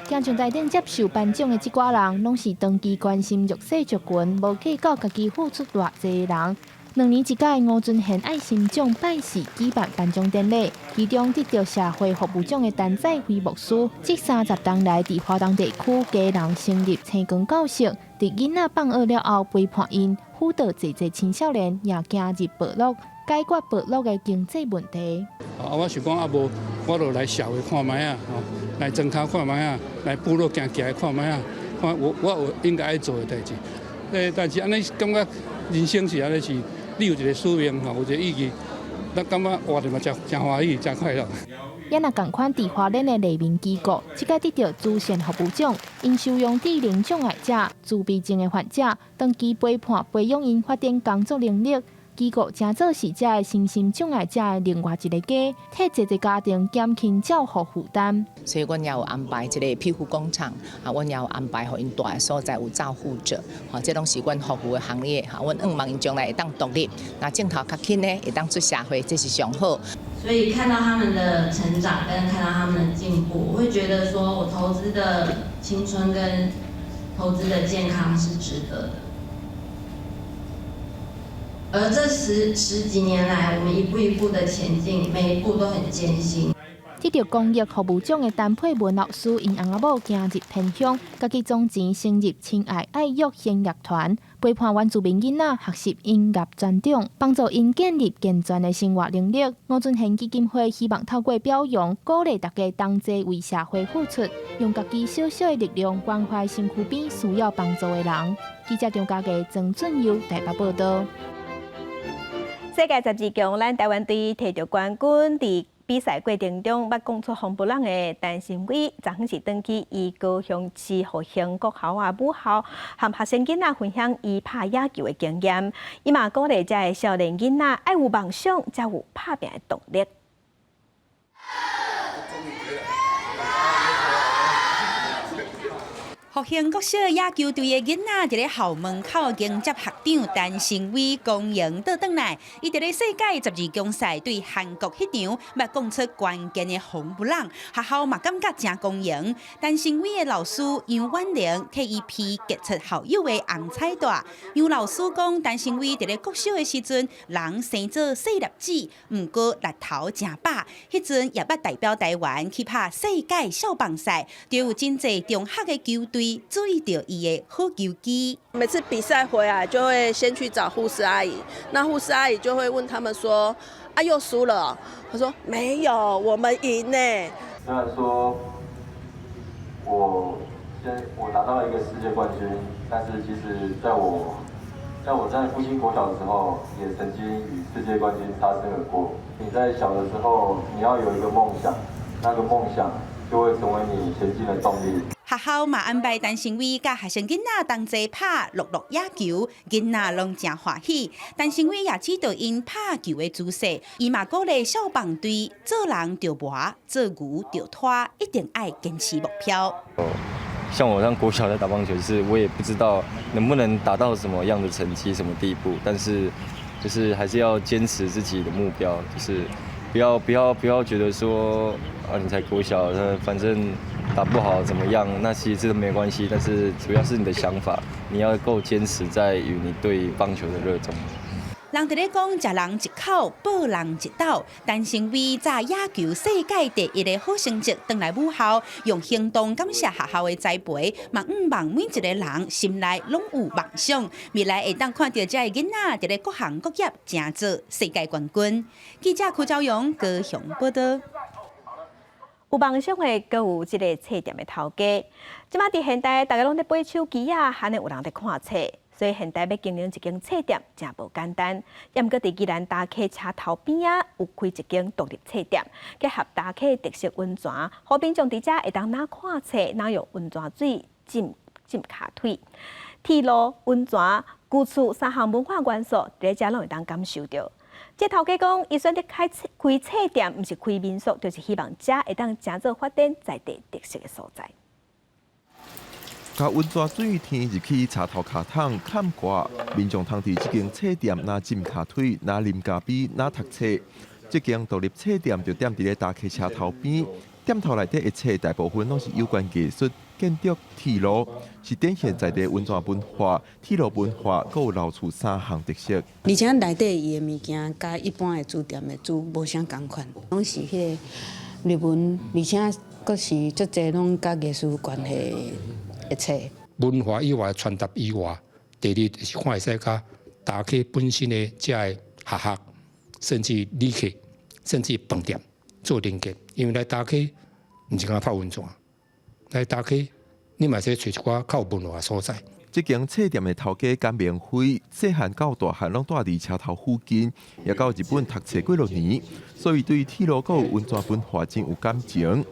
行上台頂接受頒獎的這寡人，攏是長期關心弱勢族群，無計較家己付出偌濟的人。2年一屆吳尊賢愛心獎拜四舉辦頒獎典禮，其中得著社會服務獎的陳載輝牧師，這30冬來佇華東地區基隆成立星光教室，佇囡仔放學了後陪伴𪜶，輔導濟濟青少年也行入部落，解決部落的經濟問題。啊，我想講啊，無我就來社會看覓仔，吼，來莊跤看覓仔，來部落行行看覓仔，看我我有應該愛做的代誌。但是按呢感覺人生是按呢是，你有一個使命吼，有一個意義，咱感覺活著嘛誠誠歡喜，誠快樂。也若仝款佇花蓮的黎明機構，這屆得著慈善服務獎，𪜶收容智能障礙者、自閉症的患者，長期陪伴培養𪜶發展工作能力。機構誠做是遮个身心障礙者的另外一个家，替濟濟家庭減輕照護負擔。所以，阮也有安排一个庇護工廠，啊，阮也有安排予𪜶蹛的所在有照護者，吼，這攏是阮服務的行列，哈，阮向望𪜶將來會當獨立，若鏡頭較輕呢，會當出社會，這是上好。所以看到他們的成長，跟看到他們的進步，我會覺得說我投資的青春跟投資的健康是值得的。而這十幾年來，我們一步一步的前進，每一步都很艱辛。得著公益服務獎的陳佩文老師，𪜶翁仔某行入偏鄉，家己總錢成立親愛愛樂弦樂團，陪伴原住民囡仔學習音樂專長，幫助𪜶建立健全的生活能力。吳尊賢基金會希望透過表揚，鼓勵大家同齊為社會付出，用家己小小的力量關懷身軀邊需要幫助的人。記者張家傑、曾俊佑台北報道。世界12強，咱台灣隊提著冠軍，佇比賽過程中，捌講出風波浪的陳心薇，昨昏是轉去伊高雄市復興國校仔母校，和學生囡仔分享伊拍野球的經驗。伊嘛鼓勵遮个少年囡仔愛有夢想，才有拍拚的動力。復興國小野球隊的囡仔，佇咧校門口迎接學長陳成威光榮倒轉來。伊佇咧世界十二強賽對韓國彼場，捌講出關鍵的紅不讓，學校嘛感覺誠光榮。陳成威的老師楊婉玲替伊披傑出校友的紅彩帶。楊老師講，陳成威佇咧國小的時陣，人生做細粒子，毋過力頭誠飽。彼陣也捌代表台灣去拍世界少棒賽，就有真濟中學的球隊注意著伊的好球技。每次比賽回來就會先去找護士阿姨，那護士阿姨就會問他們說：啊，又輸了？他說沒有，我們贏呢。雖然說我拿到了一個世界冠軍，但是其實在我在復興國小的時候，也曾經與世界冠軍擦身而過。你在小的時候，你要有一個夢想，那個夢想就會成為你前進的動力。學校嘛安排陳成威佮學生囡仔同齊拍樂樂野球，囡仔攏誠歡喜。陳成威也指導𪜶拍球的姿勢，伊嘛鼓勵少棒隊做人著磨，做牛著拖，一定愛堅持目標。像我上國小在打棒球，就是我也不知道能不能達到什麼樣的成績、什麼地步，但是就是還是要堅持自己的目標，就是不要覺得說啊你才國小，反正打不好怎麼樣，那其實這都沒關係，但是主要是你的想法，你要夠堅持在於你對棒球的熱衷。人佇咧講，食人一口，報人一斗。陳成威紮野球世界第一的好成績，轉來母校，用行動感謝學校的栽培，嘛向望每一個人心內攏有夢想，未來會當看著這个囡仔佇咧各行各業成做世界冠軍。記者柯昭勇高雄報道。有夢想的，閣有這個冊店的頭家。這馬佇現代，大家攏咧背手機仔，罕會有人佇看冊，所以現代欲經營一間冊店，誠無簡單。毋過佇宜蘭大溪車頭邊仔，有開一間獨立冊店，結合大溪特色溫泉，予民眾佇遮會當若看冊，若用溫泉水浸浸跤腿。鐵路、溫泉、舊厝三項文化元素，佇咧遮攏會當感受著。這頭家講，伊選擇開冊店，毋是開民宿，就是希望遮會當誠做發展在地特色的所在。共溫泉水天入去柴頭跤桶崁蓋，民眾通佇這間冊店若浸跤腿，若啉咖啡，若讀冊。這間獨立冊店就踮佇咧大溪車頭邊，店頭內底的冊大部分攏是有關藝術、建築、鐵路，是展現在地溫泉文化、鐵路文化，閣有老厝三項特色。而且內底伊的物件，佮一般的書店的書無啥仝款，攏是彼個日文，而且閣是足濟攏佮藝術有關係的冊。文化以外，傳達以外，第二就是看會使佮大溪本身的遮个學校，甚至旅客，甚至飯店做連結，因為來大溪毋是干焦泡溫泉，來大溪你嘛會使揣一寡較有文化的所在。這間冊店的頭家甘明輝，細漢到大漢攏住佇車頭附近，也到日本讀冊幾落年，所以對鐵路閣有溫泉文化真有感情。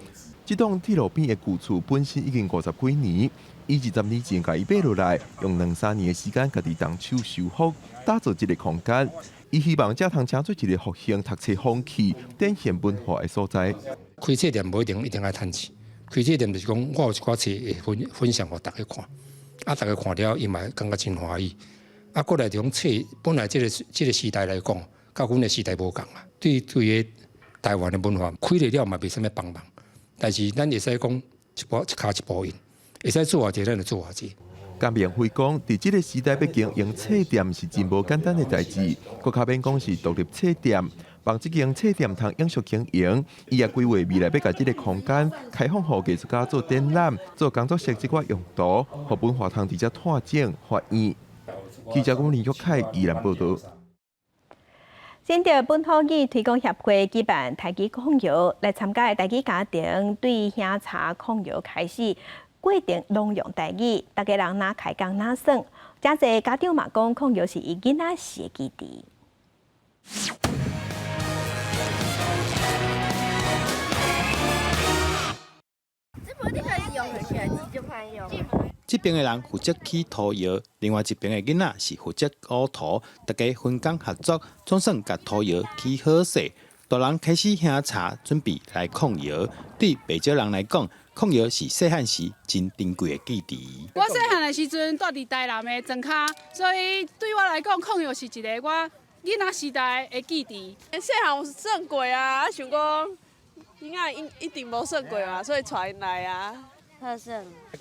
這棟鐵路邊的舊厝本身已經50幾年，伊20年前共伊買落來，用兩三年的時間，家己動手修復，打造這個空間。伊希望遮通成做一個復興讀冊風氣、展現文化的所在。開冊店無一定一定愛趁錢，開冊店就是講，我有一寡冊會分享予大家看，啊，大家看了伊嘛感覺真歡喜。啊，過來就講冊，本來這個時代來講，佮阮的時代無仝啊。對對個台灣的文化開了了嘛，袂啥物幫忙。但是咱會使講一步一跤一步印，會使做偌濟，咱就做偌濟。甘明輝講，佇這個時代欲經營冊店是真無簡單的代誌，閣較免講是獨立冊店。望這間冊店通永續經營，伊也規劃未來欲共這個空間開放予藝術家做展覽、做工作室這寡用途，予文化通佇遮拓展發展。記者龚林玉凱宜蘭報導。新竹本土語推廣協會舉辦台語炕窯，來參加的台語家庭對喝茶炕窯開始，過程攏用台語，逐家人若開講若耍，誠濟家長嘛講炕窯是𪜶囡仔時的基地。這邊的人負責起土窯，另外一邊的囡仔是負責挖土，大家分工合作，總算共土窯起好勢。大人開始興柴，準備來炕窯。對袂少人來講，炕窯是細漢時真珍貴的記憶。我細漢的時陣蹛佇台南的莊跤，所以對我來講，炕窯是一个我囡仔時代的記憶。細漢有耍過啊，啊想講囡仔一一定無耍過嘛，所以帶𪜶來啊。好耍。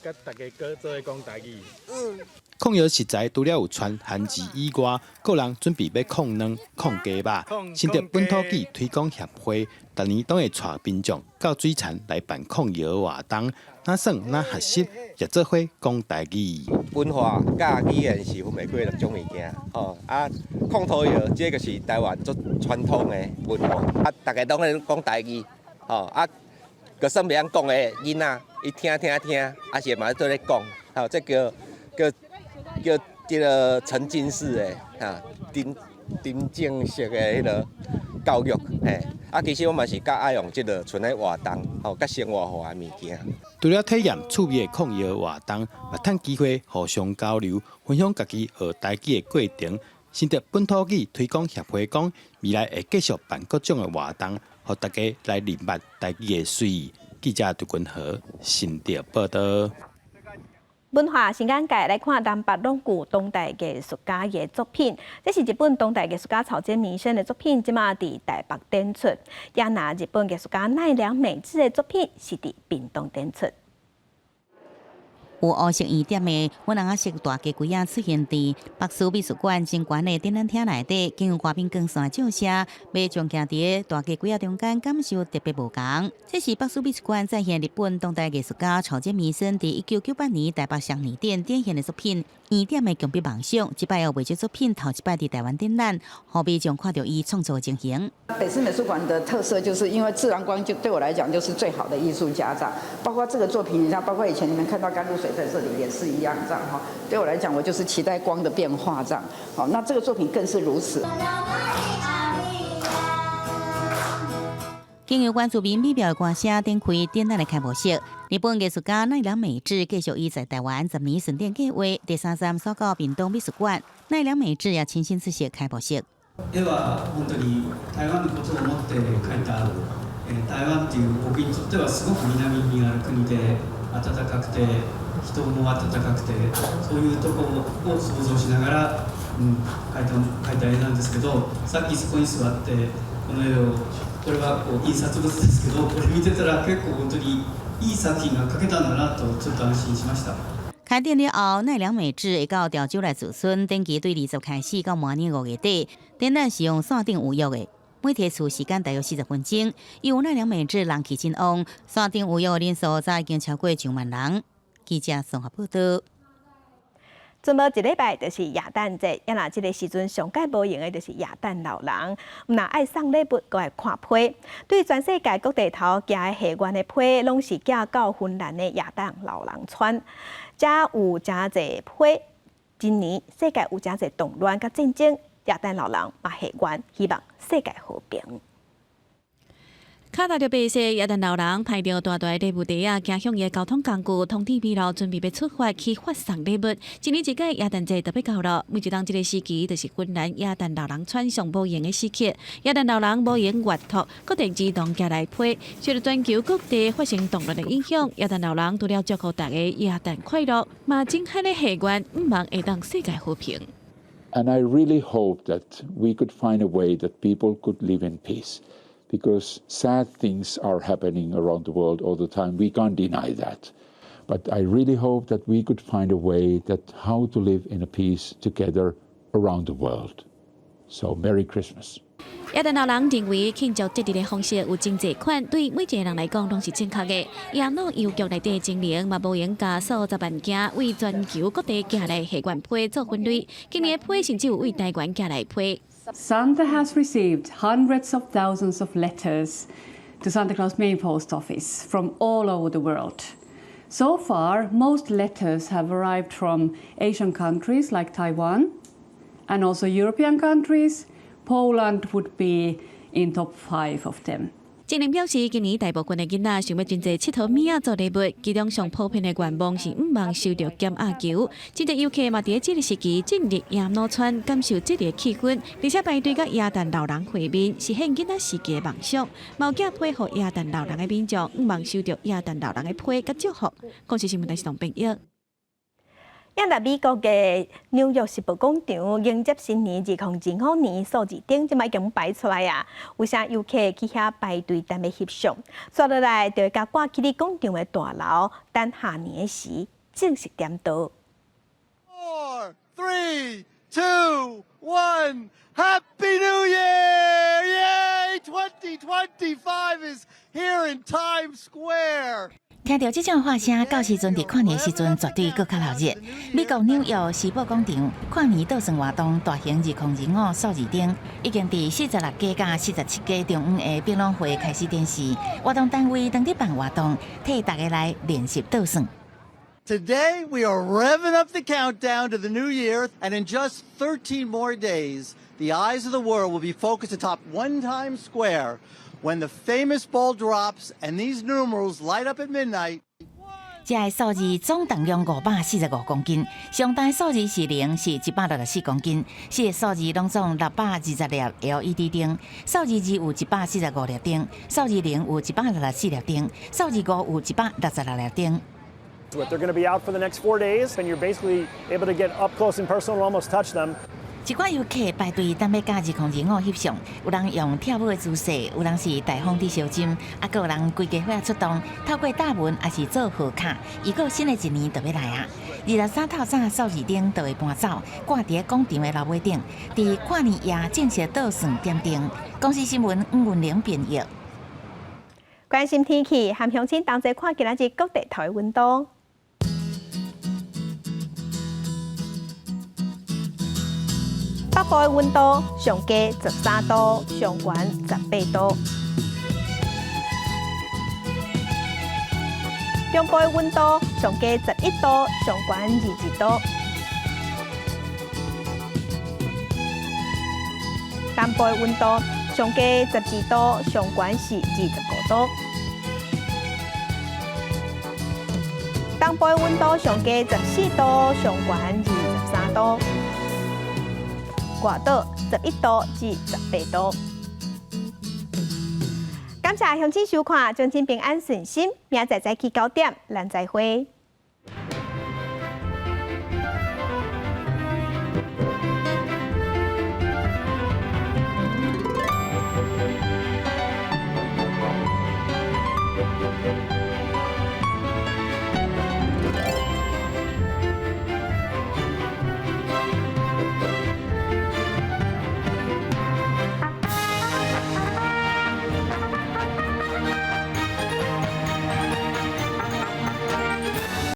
佮大家閣做伙講台語。嗯。炕窯食材除了有汆番薯以外，閣有人準備欲炕卵、炕雞肉。新竹本土語推廣協會，逐年攏會帶民眾到水田來辦炕窯活動，若耍若學習，也做伙講台語。文化佮語言是分袂開兩種物件，吼啊，炕土窯這个是台灣足傳統的文化，啊，逐家攏咧講台語，吼啊，就算袂曉講的囡仔，伊聽聽聽，啊是嘛做咧講，吼，這叫叫叫這个沉浸式的哈，沉沉浸式的彼个教育，嘿，啊，其實我嘛是較愛用這个賰咧活動，吼，較生活化的物件。除了體驗趣味的炕窯活動，嘛趁機會互相交流，分享家己學台語的過程。新竹本土語推廣協會講，未來會繼續辦各種的活動，予大家來認捌台語的媠。記者杜君和新竹報導。文化新眼界來看南北攏有當代藝術家的作品，這是日本當代藝術家草間彌生的作品，這馬佇台北展出。也若日本藝術家奈良美智的作品是佇屏東展出。有烏色圓點的粉紅色大雞龜仔出現佇北師美術館真懸的展覽廳內底，經由外面光線照射，民眾徛佇大雞龜仔中間，感受特別無仝。這是北師美術館再現日本當代藝術家草間彌生佇1998年台北雙年展展現的作品《圓點的牆壁夢想》。這擺要為這作品頭一擺佇台灣展覽，予民眾看著伊創作情形。北師美術館的特色就是因為自然光就對我來講就是最好的藝術家，這樣包括這個作品，你像包括以前你們看到甘露水在這裡也是一樣，這樣哈。對我來講，我就是期待光的變化，這樣。好，那這個作品更是如此。經由原住民美妙的歌聲展開展覽的開幕式，日本藝術家奈良美智繼續伊在台灣10年巡展計劃，第三站徙到屏東美術館，奈良美智也親身出席開幕式。絵は本当に台灣のことを思って描いた。台灣っていう僕にとってはすごく南にある国で暖かくて人も温かくてそういうところを想像しながら、描いた絵なんですけど、さっきそこに座ってこの絵をこれはこう印刷物ですけど、これ見てたら結構本当にいい作品が描けたんだなとちょっと安心しました。開展了後，奈良美智會到潮州來駐村，展期對20開始到明年5月底，展覽是用線頂預約的。每提出時間大約40分鐘，因為奈良美智人氣真旺，線頂預約的人數早已經超過上萬人。記者綜合報導。準無一禮拜就是耶誕節，啊若這个時陣上蓋無閒的就是耶誕老人，毋但愛送禮物，閣愛看批。對全世界各地頭寄來賀願的批，攏是寄到芬蘭的耶誕老人村。遮有誠濟批，今年世界有誠濟動亂佮戰爭，耶誕老人嘛賀願，希望世界和平。跤踏著白色耶誕老人，提著大大禮物袋仔，行向伊的交通工具，通天美路，準備欲出發去發送禮物。一年一屆耶誕節就欲到囉，每一當這个時期，就是芬蘭耶誕老人村上無閒的時刻。耶誕老人無閒閱讀，各地兒童寄來批，受著全球各地發生動亂的影響，耶誕老人除了祝福大家耶誕快樂，嘛真漢咧賀願，向望會當世界和平。 And I really hope that we could find a way that people could live in peace, because sad things are happening around the world all the time. We can't deny that. But I really hope that we could find a way that how to live in a peace together around the world. So Merry Christmas. 耶誕老人認為慶祝節日的方式有真濟款，對每一个人來講攏是正確的。耶魯郵局內底的精靈嘛無閒共數十萬件為全球各地寄來賀願批做分類，今年的批甚至有為台灣寄來批。 Santa has received hundreds of thousands of letters to Santa Claus Main Post Office from all over the world. So far, most letters have arrived from Asian countries like Taiwan and also European countries. Poland would be in top five of them. 精靈表示，今年大部分的囡仔想欲真濟𨑨迌物仔做禮物，其中上普遍的願望是向望收著減壓球。真濟遊客嘛，佇這个時期進入耶魯村，感受節日氣氛，而且排隊佮耶誕老人會面，實現囡仔時期的夢想。嘛有寄批予耶誕老人的民眾，向望收著耶誕老人的批佮祝福。公視新聞台是董編譯。今日美國的紐約時報廣場迎接新年2025年數字燈，這擺已經擺出來啊！有啥遊客去遐排隊等欲翕相，煞落來就會共掛起佇廣場的大樓，等下年時正式點燈。 Four, three, two, one, Happy New Year! Yay! 2025 is here in Times Square. 聽著這種喊聲，到時陣佇跨年時陣絕對閣較熱鬧。美國紐約時報廣場跨年倒算活動大型2025數字燈已經佇46街佮47街中央的百老匯開始展示。活動單位當佇辦活動，替大家來練習倒算。 Today we are revving up the countdown to the new year, and in just 13 more days, the eyes of the world will be focused atop One Times Square when the famous ball drops and these numerals light up at midnight. 這个數字總重量545公斤，上大數字是零，是164公斤。四个數字攏總620粒 LED 燈，數字二有145粒燈，數字零有164粒燈，數字五有166粒燈。 They're going to be out for the next 4 days, and you're basically able to get up close and personal and almost touch them. 一寡遊客排隊等欲佮2025翕相，有人用跳舞的姿勢，有人是大方佇相斟，啊，閣有人規家伙出動，透過搭文抑是做賀卡，預告新的一年就欲來啊！23透早數字燈就會搬走，掛佇廣場的樓尾頂，佇跨年夜正式倒算點燈。公視新聞吳文玲編譯。關心天氣，和鄉親同齊看今仔日各地頭的溫度。北部的溫度上低13度，上懸18度。中部的溫度上低11度，上懸22度。南部的溫度上低12度，上懸是25度。東部的溫度上低14度，上懸23度。外島11度至18度。感謝鄉親收看，祝恁平安順心，明仔載早起9點，咱再會。